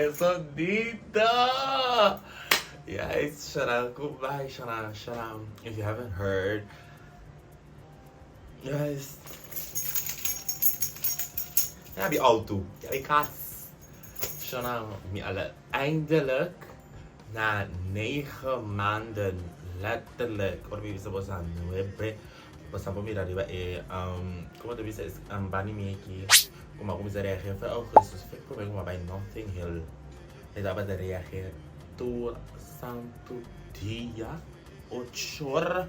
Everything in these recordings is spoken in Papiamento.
E sonido! Yes, shout goodbye, shout shout If you haven't heard, yes. Ja, die auto. Ja, ik kas. Shout mi alle eindelijk na 9 maanden, letterlijk. Ora mi bisa boso nuebe. Boso por mira riba e kon ta bisa bani mi aki. Kon a kuminsá reageer for augustus. Foi promé ku bai Notting Hill. E tabata reageer tur santu dia 8 or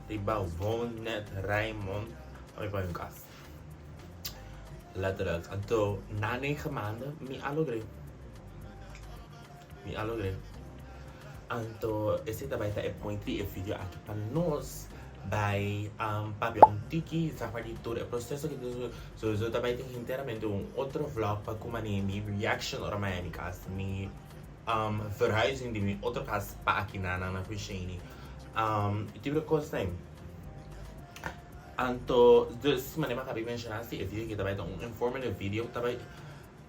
riba Woonnet Rijnmond pa mi bai un kas. Letterlijk. Anto na 9 maanden mi a logr'é. Mi a logr'é. Anto esei ta bai ta e point di e video aki pa nos bai papia un tiki zeg maar di tur e proseso ku sowieso ta bai tin enteramente un otro vlog pa ku manera mi reaction ora mi a mi kas, mi verhuizing di mi otro kas pa aki na na Cusheni i tur e kosnan. Anto dus manera mi a kaba di menshoná si e video aki ta bai ta un informative video, ta bai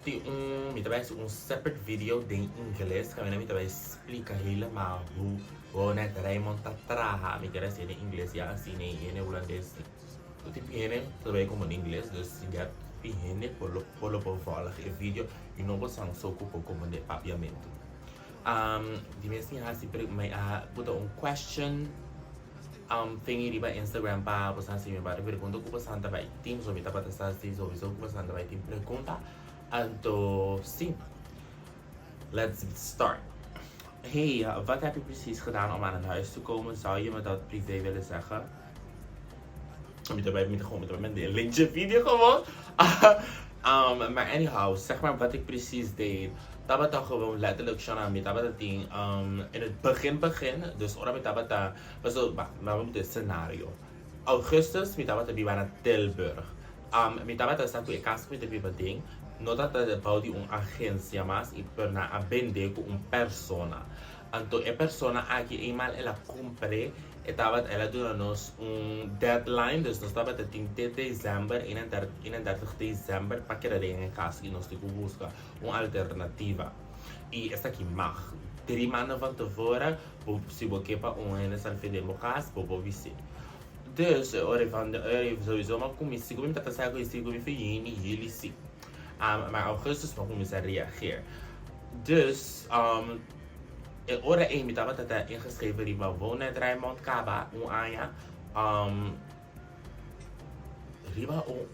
tin un mi ta bai hasi un separate video den ingles kaminda mi ta bai splika helemaal hoe Woonnet Rijnmond ta traha. Mi kier hasié den ingles ya asina i hende hulandes tur tipo hende ta bai komo den ingles, dus ya tin hende por lo por lo por volg e video i no boso so ku por komprende papiamentu. Di mes mi hasi mi a buta un question thingy riba Instagram pa boso hasi mi bari pregunta ku boso ta bai tin, so mi tabata sa si sowieso ku boso ta bai tin pregunta. Anto si, let's start. Hey, wat heb je precies gedaan om aan een huis te komen? Zou je me dat privé willen zeggen? Mi ta bai mi ta gewoon mi ta bai manda linkje video gewoon. Maar anyhow, zeg maar wat ik precies deed. Tabata gewoon letterlijk shona mi tabata tin in het begin begin, dus ora mi tabata paso bah, laat me scenario. Augustus mi tabata biba na Tilburg. Mi tabata sa ku e kas ku mi ta biba den no tabata bou di un agensia mas i pero nan a bende ku un persona. Anto e persona aki eenmaal el a kumpr'é, e tabata el a duna nos un deadline, dus nos tabata tin te december, 31 december pa keda den e kas i nos tin ku buska un alternativa. I esaki mag. 3 maanden van tevoren, bo si bo ke pa un hende sali den bo kas, bo por bis'é. Dus e ora van de ora sowieso m'a kuminsá, sigur mi tabata sa ku sigur mi for juni, juli si. Maar augustus m'a kuminsá reageer. Dus e ora ei mi tabata ta ingeschreven riba Woonnet Rijnmond kaba un aña riba un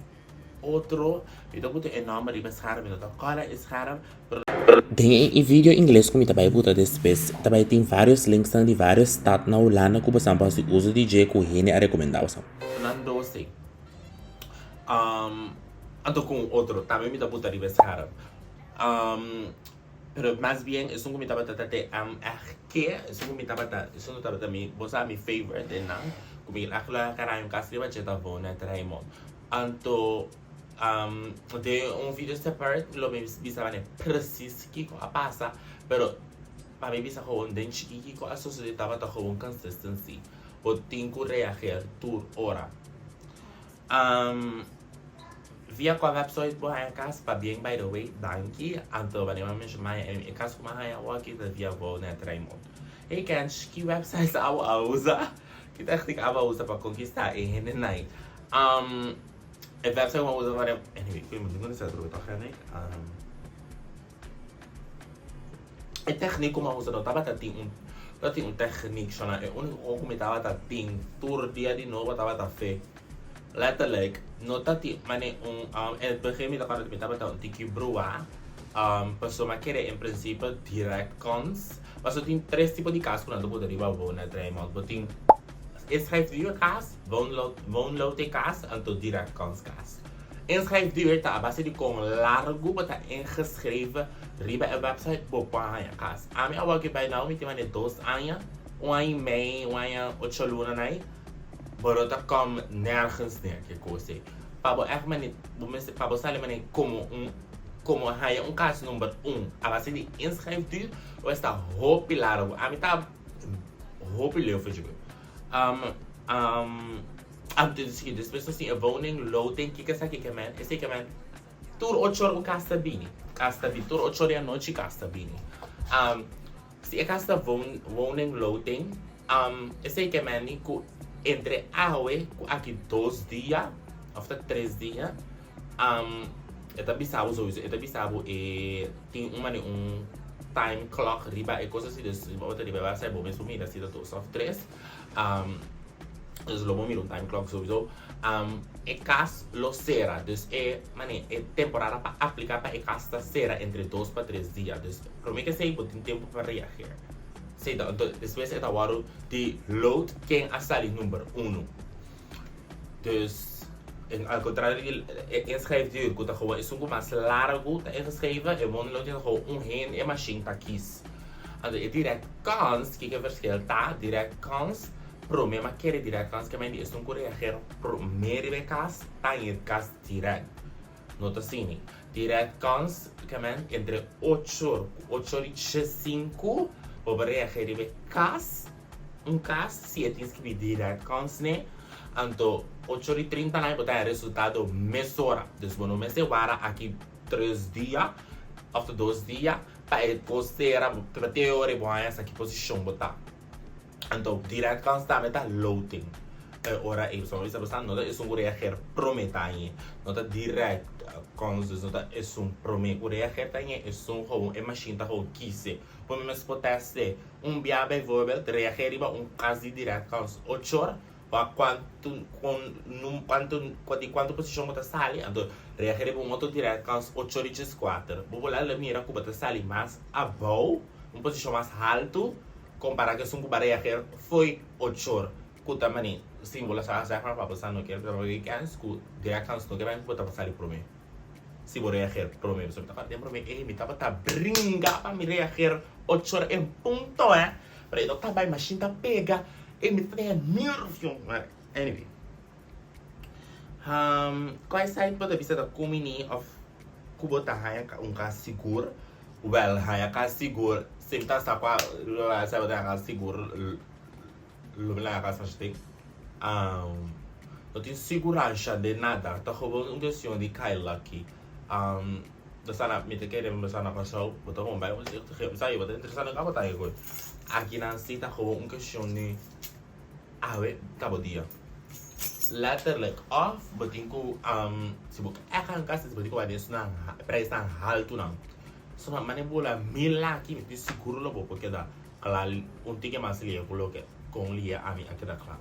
otro, mi ta buta e nòmber riba e scherm, mi no ta kòrda e scherm, pero. Den e video ingles ku mi ta bai buta despues ta bai tin varios linksnan di varios stad na Hulanda ku bosan por hasi uso di dje ku hende a rekomendá bosan. Nan dos ei. Anto ku un otro tambe mi ta buta riba e scherm. Pero mas bien esun ku mi tabata ta te MRK, esun ku mi tabata, esun tabata mi, bo sa mi favorite den nan, ku mi a karaña un kas riba dje ta Woonnet Rijnmond. Anto den un video separate lo mi bisa manera precies kiko a pasa, pero pa mi bisa gewoon den chiki kiko a sosode tabata gewoon consistency. Bo tin ku reageer tur ora. Via kua website bo haña kas? Pabien by the way, danki. Anto wanneer mi a menshoná e kas ku mi a haña awor-aki ta via Woonnet Rijnmond. Hey Kensh, ki websites abo a usa? Ki tèknik abo a usa pa konkistá e hendenan? E website ku mi a usa wanneer, anyway, ku mi no sa trobe tòg hende. E tèknik ku mi a usa no tabata tin un, tabatin un tèknik shona. E úniko kos ku mi tabata tin tur dia di nobo tabata fe. Letterlijk, no ta tin mane un, in het begin mi ta kòrda mi tabata un tiki bruá, pasobra mi a kere en principe direct kans. Pasobra tin tres tipo di kas ku nan ta pone riba Woonnet Rijnmond. Bo tin inschrijfduur kas, woonloting kas, anto direct kans kas. Inschrijfduur ta a base di kon largu bo ta ingeschreven riba e website bo por haña kas. Ami awor ki bai now mi tin mane 2 aña, un aña i mei, un aña 8 luna nai. Bo no ta kom nergens neer ke kos ei. Pa bo ègt mane, bo mester, pa bo sali mane komo un, komo haña un kas number un a base di inschrijfduur, bo mester ta hopi largu. Ami ta hopi leu for dje. Anto despues nos tin e woning loting, kiko esaki ke men? Esei ke men. Tur ocho or un kas ta bini. Kas ta bini. Tur ocho or di anochi kas ta bini. Um, si e kas ta woon, woningloting, um, esei ke meni ku entre awe ku aki dos dia, of ta tres dia, um, e ta bisa bo sowieso, e ta bisa bo e tin un mane un time clock riba e kos asi, dus bo ta riba e website bo mes por mira si ta dos of tres. Um, dus lo bo mira un time clock sowieso. Um, e kas lo sera, dus e mane e temporada pa aplica pa e kas ta sera entre dos pa tres dia. Dus prome ke esei bo tin tempo pa reageer. Si ta, anto despues e ta wòrdu di load ken a sali number uno. Dus en al contrario di e inschrijfduur ku ta gewoon esun ku mas largu ta ingeschreven, e woningloting ta gewoon un hende e machine ta kies. Anto e direct kans, kiko e verschil ta? Direct kans, prome ma kere direct kans ke men di esun ku reageer prome riba e kas ta haña e kas direct. No ta asina. Direct kans ke men entre ocho or ku ocho or i diesinku bo por reageer riba e kas, un kas si e tin skibi direct kans ne, anto ocho or i trinta nan bo ta haña resultado mesora. Dus bo no mester wara aki tres dia of ta dos dia. Pa e kos sera pa te ora e bo haña sa ki posishon bo ta. Anto direct kans tambe ta loting. E ora ei pasobra mi bisa no ta esun ku reageer prome ta hañ'e. No ta direct kans dus no ta esun prome ku reageer ta hañ'e esun gewoon e machine ta gewoon kise. Bo mes por teste un bia bijvoorbeeld reageer riba un kas di direct kans ochor. Pa kuantu kon num kuantu di kuantu posishon bo ta sali anto reageer riba un otro direct kans ocho di djeskuater bo por laga mira ku bo ta sali mas abou un posishon mas haltu kompara ku esun ku bo a reageer fo'i ochor ku ta mane sin bo lo sa zeg maar pa bo sa no kier bisa pasobra kens ku direct kans no ke men ku bo ta sali prome si bo reageer prome pasobra mi ta den prome ey mi tabata bringa pa mi reageer ochor en punto eh pero e no ta bai mashin ta pega. E mi ta den nervio. Anyway. Um, kua site bo ta bisa ta kumini of ku bo ta haña un kas sigur? Wel, haña kas sigur, si mi ta sa kua site bo ta haña kas sigur, lo mi laga kas masha tin. Um, no tin siguransha den nada, ta gewoon un kestion di kai lucky. Um, Bo sa na, mi ta kere bo sa na Kòrsou, bo ta gewoon bai un zichtige, mi sa bo ta interesá den kaba ta e kos. Akinan si ta gewoon un kestion di awe ta bo dia. Letterlijk, òf bo tin ku si bo ègt haña un kas bo tin ku bai den esnan prijsnan haltunan. So manera bo la mil aki mi tin sigur lo bo por keda kla un tiki mas lihe ku loke kon lihe ami a keda kla.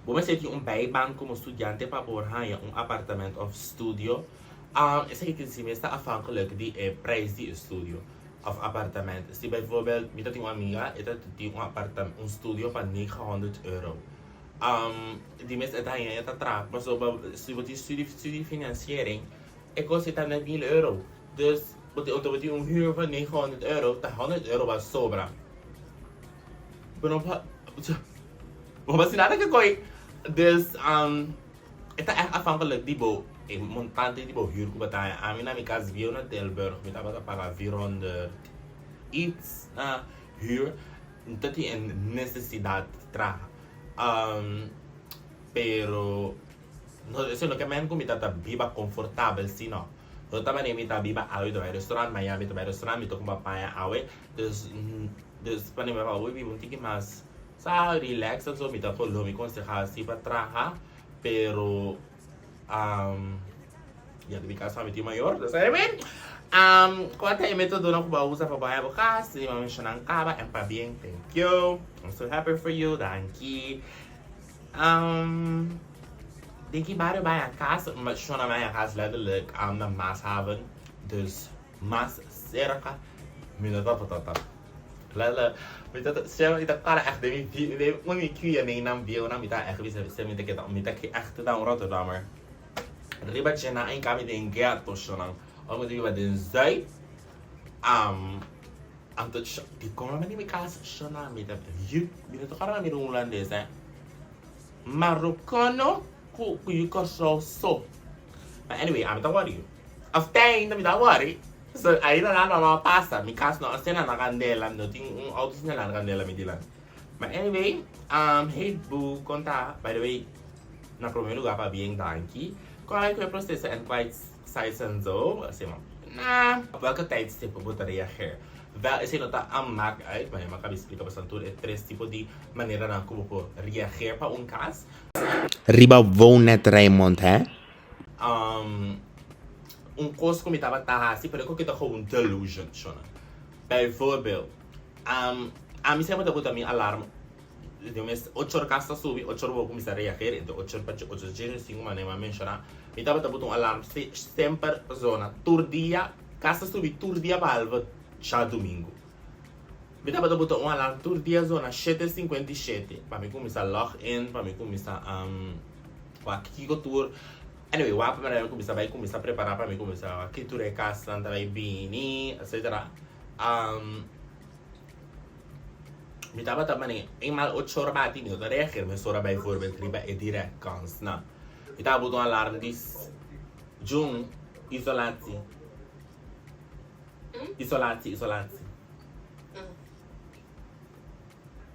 Bo mester tin un bijbaan komo studiante pa por haña un apartamento òf studio. Esaki tin si mes ta afhankelijk di e prijs di e studio òf apartamento. Si bijvoorbeeld mi ta tin un amiga e ta tin un aparta un studio pa negenhonderd euro. Di mes e ta haña e ta traha pasobra si bo tin studie studiefinanciering e kos ei ta net mil euro. Dus bo tin bo tin un huur van negenhonderd euro ta honderd euro bo a sobra. Bo no por bo por hasi nada ku koi. Dus e ta ègt afhankelijk di bo e montante di bo huur ku bo ta haña. Ami na mi kas bieu na Tilburg mi tabata paga vierhonderd iets na huur. Mi ta tin e nesesidat di traha. Pero no esei no ke men ku mi ta ta biba konfortabel si no. No ta manera mi ta biba awe mi ta bai restaurant, mañana mi ta bai restaurant mi ta kumpra paña awe. Dus Dus pa mi papá biba un tiki mas sa relax anto mi ta lo mi conseha si pa traha pero ya di mi casa mi tin mayor dus anyway cua ta e metodonan cu bo a usa pa bo haya bo cas mi a menciona caba en pabien thank you I'm so happy for you danki den ki bario bo haya cas shona mi a haya cas letterlijk na Maashaven dus Mas cerca mi no tabata ta lala mi ta sha mi ta para echt den mi den un mi Q&A nan bieunan mi ta echt bisa bisa mi ta keda mi ta echt ta un Rotterdammer riba dje nan a hinka mi den ghetto shonan ora mi ta biba den Zuid anto dikon nan a bini mi kas shonan mi ta yu mi no ta kòrda mi un hulandes eh Marokano ku yu Kòrsou so but anyway ami ta wòri. Of tei mi ta worry. So ainda nada no a pasa. Mi cas no a sena na candela. No tin un auto sena na candela mi dilanti. But anyway, hey boo, con ta? By the way, na prome lugar pabien danki. Con a bay cu e proceso en quite. Sites en zo, asina. Nah, op welke tijdstip bo ta reageer? Wel, esei no ta a maak uit, maar mi a kabi splika boso tur e tres tipo di maneranan ku bo por reageer pa un kas. Riba Woonnet Rijnmond, hè? Un kos ku mi tabata hasi, pero e koke ta gewoon delusion, shona. Bijvoorbeeld, ami semper ta buta mi alarm Di mes ocho or kas ta subi, ocho or bo kuminsá reageer, entre ocho or pa ocho djes i sinku manera mi a menshoná. Mi tabata buta un alarm semper zona tur dia, kas ta subi tur dia behalve djadumingu. Mi tabata buta un alarm tur dia zona shete 57 pa mi kuminsá log in, pa mi kuminsá wak kiko tur, anyway wak pa mi kuminsá bai kuminsá prepará pa mi kuminsá wak ki tur e kasnan ta bai bini etcetera. Mi tabata mane eenmaal ocho ora bati mi no ta reageer mesora bijvoorbeeld riba e direct kans nan. Mi tabata buta un alarm di Jun isolatie isolatie isolatie.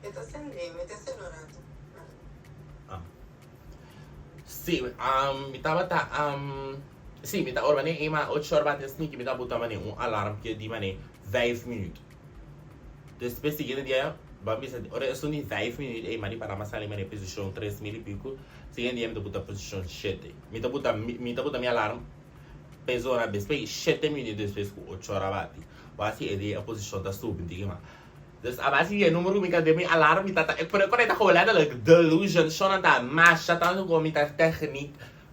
E ta sende, mi ta sende un rato. Ah. Si, mi tabata si mi ta ora mane eenmaal ocho ora bati sneaky mi ta buta mane un alarm ke di mane vijf minuut. Despues siguiente dia bo a bisa ora esun di vijf minuut ey mari para mas sali mari posicion 3000 y pico siguiente dia mi ta buta posicion shete mi ta buta mi ta buta mi alarm p'es ora despues shete minuut despues cu ocho ora bati wasi e dia e posicion ta subi tin kima dus a base di e numero cu mi ta den mi alarm mi ta ta pero e ta gewoon letterlijk delusion shownan ta masha tanto cu mi ta techniek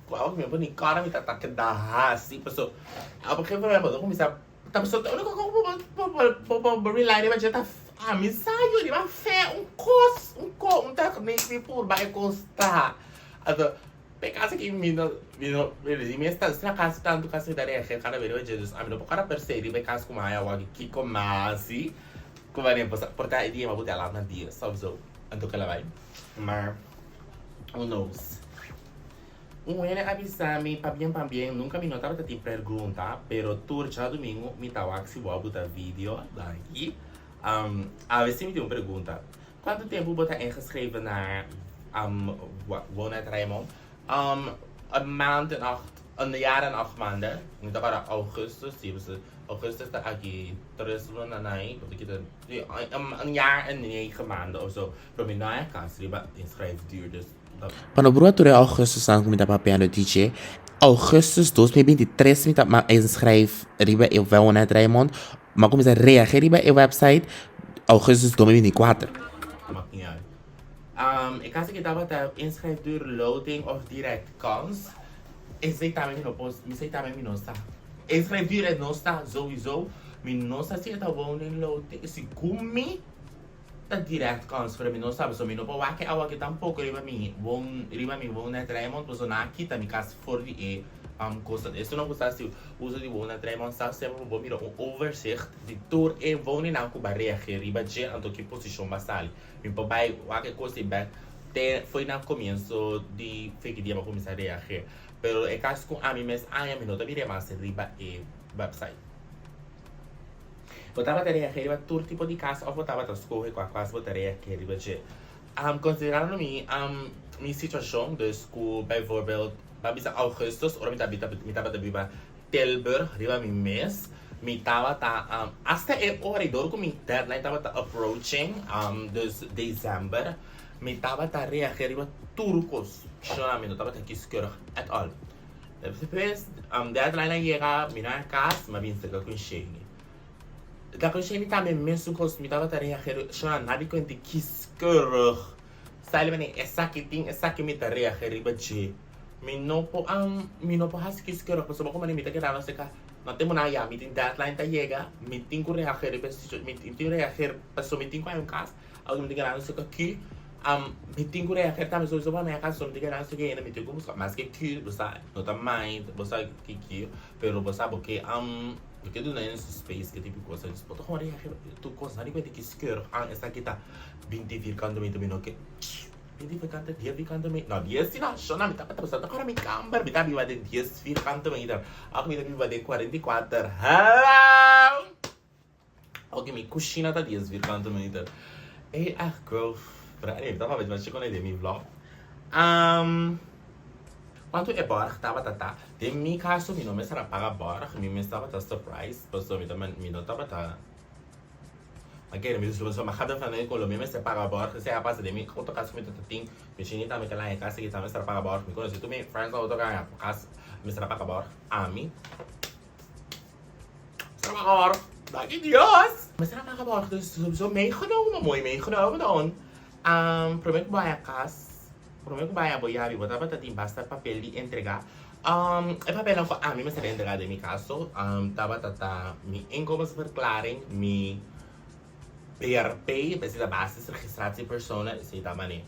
cu awor mi por ni kòrda mi ta ta keda hasi paso op een gegeven moment bo ta cuminsa Ta pasobra ta úniko ku bo bo bo rely riba dje ta ami sa yu riba fe un kos un ko un techniek mi purba e kos ta anto pe kas aki mi no mi no mi esta na kas tantu kas mi ta reageer kada bes riba dje dus ami no por kòrda per se riba e kas ku mi haya wak kiko mas si ku manera por ta e dia mi a buta e alarma dies of zo anto kila bai maar who knows. Un hende a bisa mi, Pabien pabien, nunca mi no tabata tin pergunta, pero tur djadumingu mi ta wak si bo a buta video, danki. Awe si mi tin un pregunta. Cuanto tempo bo ta ingeschreven na Woonnet Rijnmond? Een maand en acht, een jaar en acht maanden. Mi ta para augustus, si, augustus ta aki tres luna na i, bo ta kita, een jaar en negen maanden of zo. Pero mi no a cas riba inschrijfduur, dus. Pa no brua tur e augustusnan ku mi ta papiando di dje, augustus 2023 mi ta ma inschrijf riba e Woonnet Rijnmond, m'a kuminsá reagé riba e website augustus 2024. Maakt niet uit. E caso ki tabata inschrijfduur, loting of direct kans, esei tambe mi no por, esei tambe mi no sa. Inschrijfduur e no sa sowieso, mi no sa si e ta woningloting, segun mi. Ta direct kans pero mi no sa pasobra mi no por wak e awa aki tampoco riba mi won riba mi woonnet Rijnmond pasobra nan a kita mi kas for di e kosa esun nan ku sa hasi uso di woonnet Rijnmond sa semper bo mira un overzicht di tur e woningnan ku bo a reageer riba dje anto ki posishon bo a sali mi por bai wak e kos ei bek te fo'i na komienso di fe ki dia bo a kuminsá reageer pero e kas ku ami mes aña mi no ta mira mas riba e website. Bo tabata reagé riba tur tipo di kas òf bo tabata skohe kua kas bo ta reagé riba dje? Konsiderando mi mi situashon, dus ku bijvoorbeeld bo a bisa augustus ora mi ta mi tabata biba Tilburg riba mi mes, mi tabata asta e ora ei dor ku mi deadline tabata approaching, dus december, mi tabata reagé riba tur kos, shona mi no tabata kieskeurig at all. Despues deadline a yega, mi na cas, mi a bin cerca cu Shane. Ta cu Shane tambe mesun cos, mi tabata reageer, shona na di cuenta kieskeurig. Sali mane esaki tin, esaki mi ta reageer riba dje. Mi no por, mi no por haci kieskeurig pasobra como mi ta keda cerca, no tempo na ya, mi tin deadline ta yega, mi tin cu reageer riba e situa, mi tin cu reageer pasobra mi tin cu hay un cas. Algo mi tin ganando so cu mi tin cu reageer tambe so pa mi a casa so mi tin ganando so cu mi tin cu busca maske cu bo sa no ta mind bo sa kiki pero bo sa bo ke bo ke duna hende su space ke tipo cosa bo ta gewoon reageer tur cos nan di cuenta kiskeurig an esaki ta binti vierkante meter mi no ke binti vierkante dies vierkante meter no dies si no shona mi tabata pensa ta kora mi kamber mi ta biba den dies vierkante meter awor mi ta biba den 44 hello. Ok, mi kushina ta dies vierkante meter. Ey, echt girl. Pero anyway, ta papia mas chikone den mi vlog. Kuantu e borg tabata ta? Den mi kaso mi no mester a paga borg, mi mes tabata surprise pasobra mi ta mi no tabata a kere mi su ma gata van e kolo mi mester paga borg esei a pasa den mi otro kas ku mi ta tin mi shini tambe ke laña e kas aki tambe mester a paga borg mi konosi tur mi friends nan otro kaña kas mester a paga borg ami mester a paga borg danki Dios mester a paga borg dus so meegenomen mooi meegenomen don prome ku bo haña kas Prome ku bai abo yabi bo tabata tin basta papel di entrega. E papelnan ku ami mester a entrega den mi kaso tabata ta mi inkomensverklaring, mi BRP, esei ta basisregistratiepersonen, esei ta mane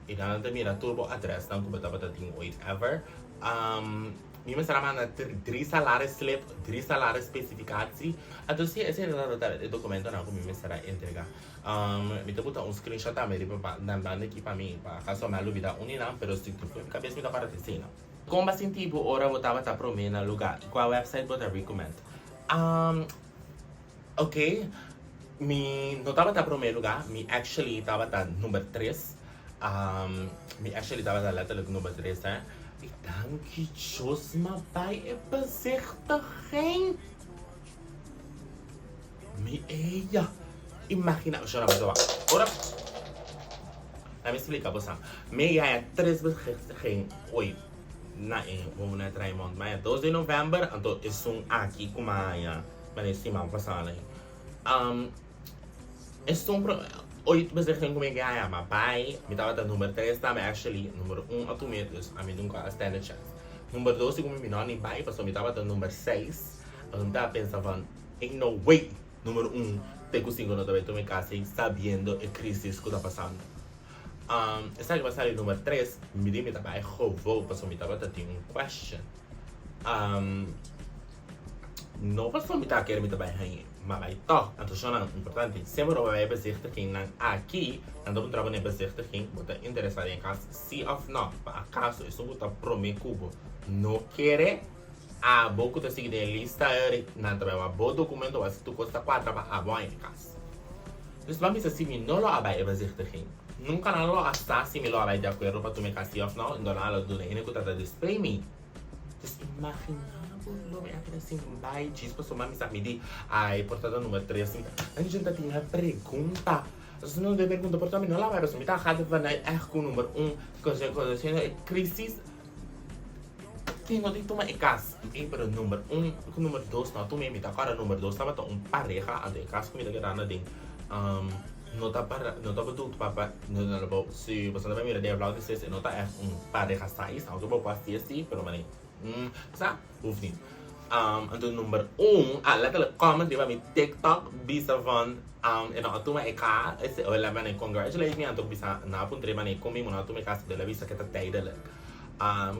i nan ta mira tur bo adresnan ku bo tabata tin ooit ever. Mi mester a manda dri salaris slip, dri salaris specificatie. Anto si esei tabata e dokumentonan ku mi mester a entrega. Mi ta buta un screenshot tambe riba pa nan banda aki pa mi pa acaso mi a lubida un di nan pero si tur mi cabes mi ta para te esei nan. Kon bo a sinti bo ora bo tabata prome na luga y cua website bo ta recommend? Ok mi no tabata prome luga mi actually tabata number tres mi actually tabata letterlijk number tres eh y danki Dios mi a bay e bezichtiging. Mi eya. Imagina, shona boso wak. Ora, laat me splika boso. Mi haya tres bezichtiging ooit na e Woonnet Rijnmond. Mi haya dos di november, anto esun aki ku mi haya mane siman pasá nan. Um, esun pro, ooit bezichtiging ku mi haya, mi a bai, mi tabata number tres tambe actually, number un a tuma e, dus ami nunka a stand a chance. Number dos si ku mi no ni bai, pasobra mi tabata number seis. Anto mi tabata pensa van, Ain't no way! Numero un, te ku sinku no ta bai tuma e kas ei sabiendo e crisis ku ta pasando. Esaki pa sali number tres, mi di mi ta bai gewoon pasobra mi tabata tin un question. No pasobra mi ta kere mi ta bai hañ'e, ma bai tòg. Anto shownan importante, semper bo bai bezichtiging nan aki, nan ta puntra bo na e bezichtiging, bo ta interesa den e kas si òf nò. Pa akaso esun ku ta prome ku bo no kere, Abo ku ta sigui den e lista eri, nan ta bai wak bo dokumento wak si tur kos ta kuadra pa abo haña e kas. Dus ban bisa si mi no lo a bai e bezichtiging, nunka nan lo a sa si mi lo a bai di akuerdo pa tuma e kas si òf nò, enton nan a lo duna hende ku ta ta display mi. Dus imaginá bo lo mi a keda sin bai djis pasobra mi sa mi di, ai por ta ta number tres mi ta. Nan djun ta tin e pregunta. Entonces nan ta pregunta por ta mi no lo a bai pasobra mi ta gaat vanuit ègt ku number un, konsiendo e krisis. Tin no tin tuma e kas ei pero number un ku number dos no a tuma e mi ta kòrda number dos tabata un pareha anto e kas ku mi ta kedando aden no ta para no ta bedoeld pa pa no no bo si boso ta bai mira den e blauw despues e no ta ègt un pareha size aunke bo por hasié si pero manera sa hoeft niet anto number un a letterlijk comment riba mi tiktok bisa van e no a tuma e kas congratulate mi anto bisa nan a puntra manera kon mi no a tuma e kas anto el a bisa ke ta tijdelijk.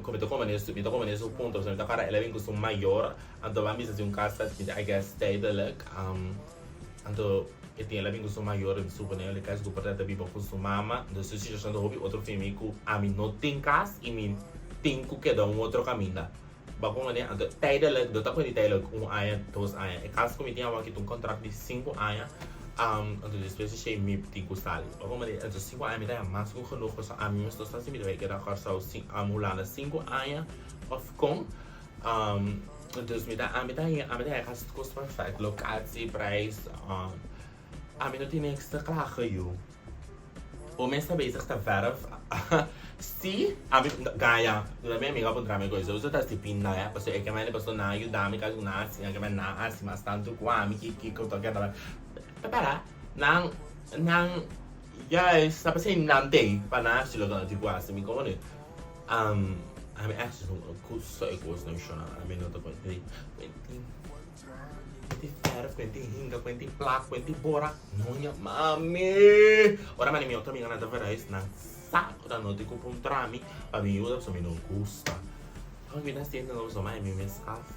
Ku mi ta kome den su, mi ta kome den su punto, pasobra mi ta kòrda el a bin ku su mayor, anto ban bisa si un kas ta, I guess, tijdelijk, anto e tin el a bin ku su mayor, mi supone el kas ku por ta biba ku su mama, anto su situashon ta hopi otro fin mi ku ami no tin kas i mi tin ku keda un otro kaminda, bo a komprende? Anto tijdelijk, no ta kuenti tijdelijk un aña, dos aña, e kas ku mi tin awor aki ta un kontrakt di sinku aña, anto despues di shei mi tin ku sali. Bo komprende? Anto sinku aña mi ta haña mas ku genoeg pasobra ami mes no sa si mi ta bai keda Kòrsou Hulanda sinku aña òf kon. Dus mi ta ami ta haña ami ta haña kas kos perfèkt, lokatie, prijs, ami no tin niks te klagen yu. Bo mes ta bezig ta verf? Si, ami gaya. Mi amiga a puntra mi koe, so ta hasi pinda ya? Pasobra e ke mende pasobra nan a yuda mi kasi ku nan a hasi, nan ke mende nan a hasi mas tantu ku ami, ki kiko ta keda. Pera, nan, nan, juist, ta p'esei nan t'ei pa nan hasi loke nan tin ku hasi, mi komo di, ami echt gusta e kosnan shona, ami no ta kuenti, kuenti. Kuenti verf, kuenti hinka, kuenti plak, kuenti bora. No ña mami! Ora mani mi otro amiganan ta verhuis, nan sa ku ta noti ku puntra mi pa mi yuda pasobra mi no gusta. Ora mi ta sinti no pasobra mi mes af,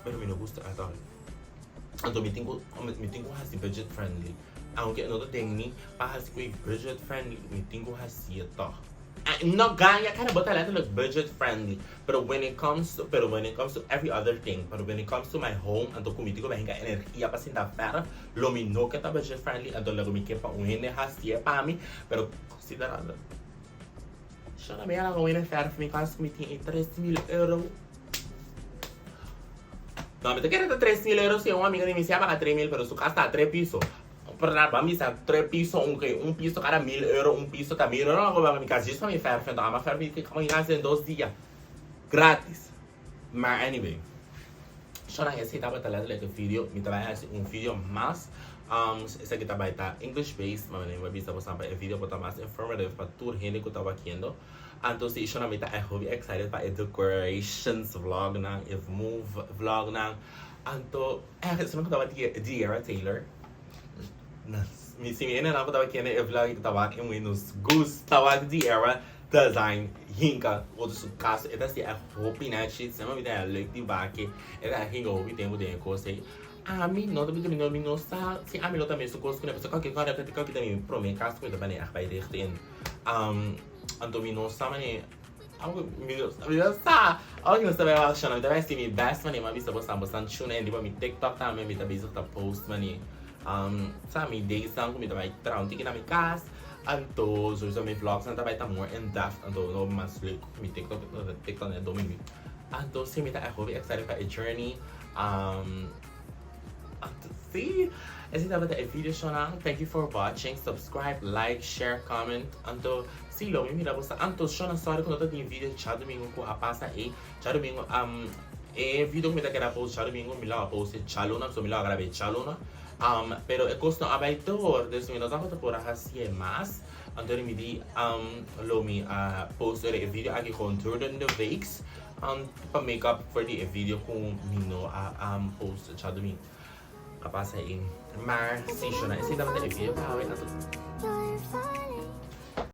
pero mi no gusta at all. Anto mi tin ku mi tin ku hasi budget friendly. Aunke no ta den mi pa hasi ku e budget friendly, mi tin ku hasié tòg. No gaya cara bo ta letterlijk budget friendly pero when it comes to pero when it comes to every other thing pero when it comes to my home anto ku mi tin ku bai hinka energia pa sinta verf lo mi no ke ta budget friendly anto lo mi ke pa un hende hasié pa mi pero considerando. Shona mi a laga wene verf mi kas ku mi tin e 3000 euro. No, mi ta kere ta 3000 euro si un amiga di mi si a paga 3000 pero su kas ta tres piso. Pero na ban bisa tres piso un ke un piso kada 1000 euro un piso ta 1000 euro no pa mi kas djis pa mi verf enton ama verf mi mi kas den 2 dia gratis. Maar anyway, shona esei tabata letterlijk e video. Mi ta bai hasi un video mas. Esaki ta bai ta English based, ma mi bai bisa boso pa e video por ta mas informative pa tur hende ku ta wakiendo. Anto si shona mi ta echt hopi excited pa e decorations vlog nan, e move vlog nan. Anto echt esun ku tabata De'Ara Taylor. Mi si mi hende nan ku tabata kende e vlog ku ta wak e muhé nos gusta wak De'Ara design hinka otro su kas e ta hasi echt hopi nechi semper mi ta haña leuk di wak e ta hinka hopi tempu den e kos ei. Ami no ta bisa mi no mi no sa si ami lo ta mesun kos ku ne pasobra kòke kòrda kòke ta mi promé kas ku mi ta bani echt bai richt in anto mi no sa mane mi no mi no sa ora ku nos ta bai wak shona mi ta bai hasi mi best mane mi a bisa boso boso tune in riba mi tiktok tambe mi ta bezig ta post mane sa mi days nan ku mi ta bai traha un tiki na mi kas anto souiso mi vlogs nan ta bai ta more in depth anto lo mas leuk ku mi tiktok tiktok na e domingo anto si mi ta echt hopi excited pa e journey. Si, esei tabata e video shownan. Thank you for watching. Subscribe, like, share, comment. Anto, si lo mi mira boso. Anto, shownan, sorry ku no ta tin video djadumingu ku a pasa ei. Djadumingu, um, e video ku mi ta keda post djadumingu, mi lo a post e djaluna, so mi lo a graba e djaluna. Pero e kos no a bai door, dus mi no tabata por a hasié mas. Anto mi di, lo mi a post e video aki gewoon during the weeks. Pa make up for di e video ku mi no a post djadumingu a pasa ei. Maar si shona esei tabata e video pa awe anto.